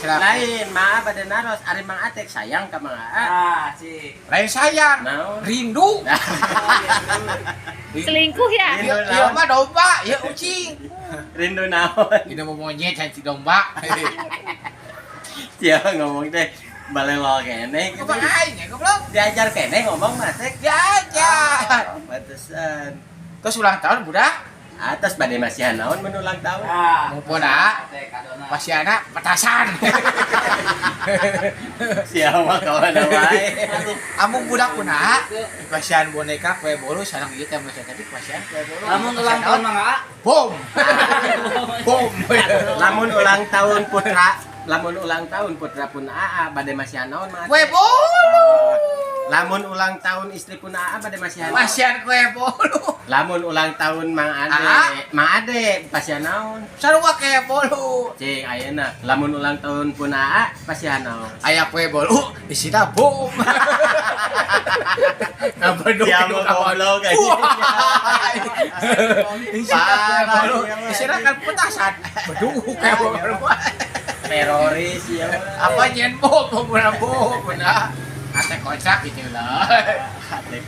Lain, Mang Aa bade naros, ari Mang Atek sayang ka Mang Aa? Ah, si. Lain sayang. Naon? Rindu. Selingkuh ya? Rindu Ieu ieu naon? mah domba, ieu ucing. Rindu naon? Ini mau monyet cantik domba. Dia ngomong teh balelo keneh gitu. Kumaha aing ya, goblok? Diajar keneh ngomong mah teh. Diajar. Oh, pantesan. Terus ulang tahun budak, Atos bade masihan naon mun ulang tahun? Ah. Mumpun, ah. Teh kadona. Pasti anak petasan. Siapa kawan wae. Amun budak kunaha, pasihan boneka kue bolu sareng ieu teh masih, tapi pasihan kue bolu. Lamun ulang tahun Mang Aa. Bom. Bom. Lamun ulang tahun putra, lamun ulang tahun putra pun Aa bade masihan naon, Mang Atek? Kue bolu. Lamun ulang tahun istri pun Aa bade masihan naon? Pasihan kue bolu. Lamun ulang tahun Mang Ade, Aa. Mang Ade pasihan naon? Sarua kue bolu. Cing ayeuna lamun ulang tahun pun Aa pasihan naon? Aya kue bolu isina bom. Ngabeduk. Dia mau goblok aja. Isina kue bolu, isina kan petasan. Beduk kue bolu. Teroris ya. Apa nyen bom, bom, bom, nah. Ate kocak gitu lah. Ate.